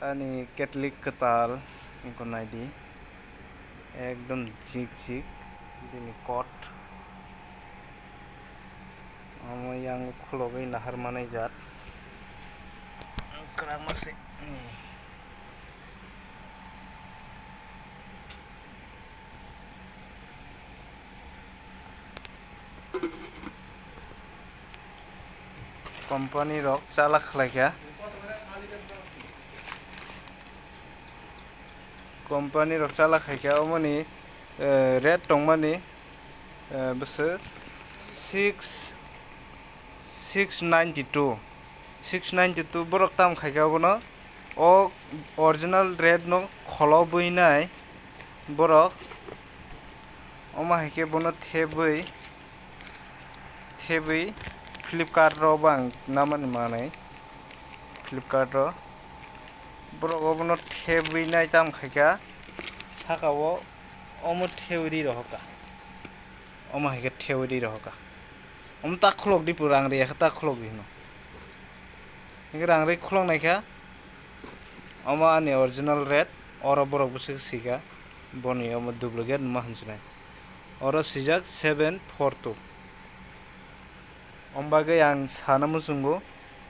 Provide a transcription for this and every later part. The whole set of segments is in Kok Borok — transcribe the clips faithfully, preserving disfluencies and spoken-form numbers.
Ani Catholic kwtal, eko naidi, ekdom jik jik bini coat. Omo yang khulogwi nahar manai jat. Kwrak mase. Company rok chala khlaikha. Company rok chala khaikha, omoni, eh, rate tongmani, eh, bwswk six, six ninety two, six ninety two borok tam khaikha obono. O original rate no kholo bwinai borok omo hai khe bono thebwi, thebwi Flipkart ro bo ang namani manwi Flipkart ro borok obono thebwi nai tam khaikha saka o omo thebwi ri rohorkha. Omo hai khe thebwi ri rohorkha. Omo ta khulok di pura, ang riya khe ta khulok di hino. Hingke rang ri khulok naikha. Omo ani original rate, oro borok bwswk swikha. Boni omo duplicate numa hinsinai. Oro swijak seven four two. Omo bagwi ang sana muchungo,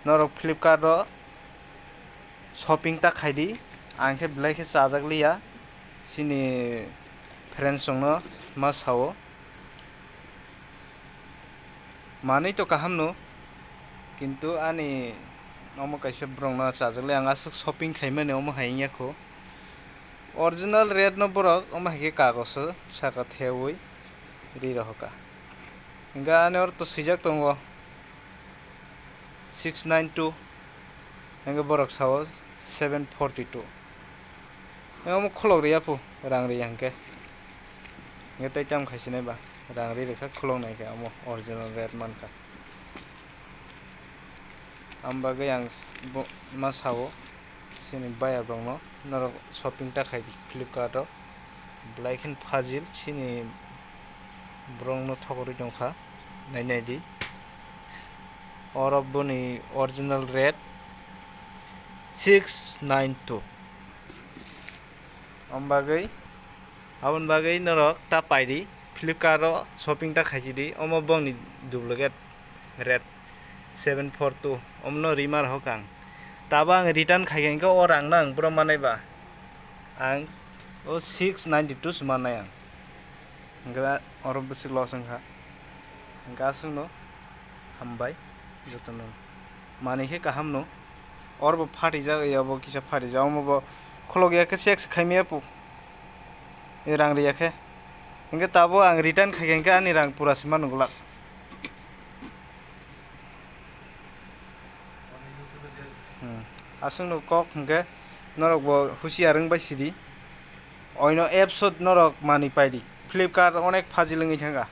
norok Flipkart o shopping ta khaidi, ang khe belai khe chajak liya, chini friends rokno ma sao. Manwi to kaham no, kintu ani omo kaisa borok no chajak liya, ang aswk shopping khaimani omo hai wngya kho. Original rate no borok omo hai khe kagoso saka thewi ri rohorkha. Hingke ani oro to swijak tongo six nine two, hingke borok sao seven forty two. Hingke omo khulok riya pho, rang riya hingke. Hingke tei tamo khai sinai ba, rang ri rikha, khulok naikha, omo original rate mankha. Am bagwi ang s-, bo-, ma sao. Chini bayap rokno norok shopping ta khai di Flipkart o, belai khe fajil chini borok no thogorwi tongkha, nai nai di. Oro boni original rate six nine two. Om bagwi, aboni bagwi norok ta pai di, Flipkart o shopping ta khai di, omo bongni duplicate rate. Seven four two, omno rima rohorkha ang. Tabo ang return khaikha, hingke o rang no ang boro manai ba. Ang o six ninety two se mannai ang. Hingke oro bwswk loss wngkha. Hingke aswkno hambai jotono. Manwi khe kaham no. Oro bo phatijak, ya bo kisa phatijak, omo bo khulok ya khe check se khaimaya po. E rang riya khe. Hingke tabo ang return khaikha, hingke ani rang pura se mano glak. Hmm. Aswkno kok hwnkhe norok bo husiar wng bai sidi. Oino apps o norok manwi pai di. Flipkart onek fajil wngwi thangkha.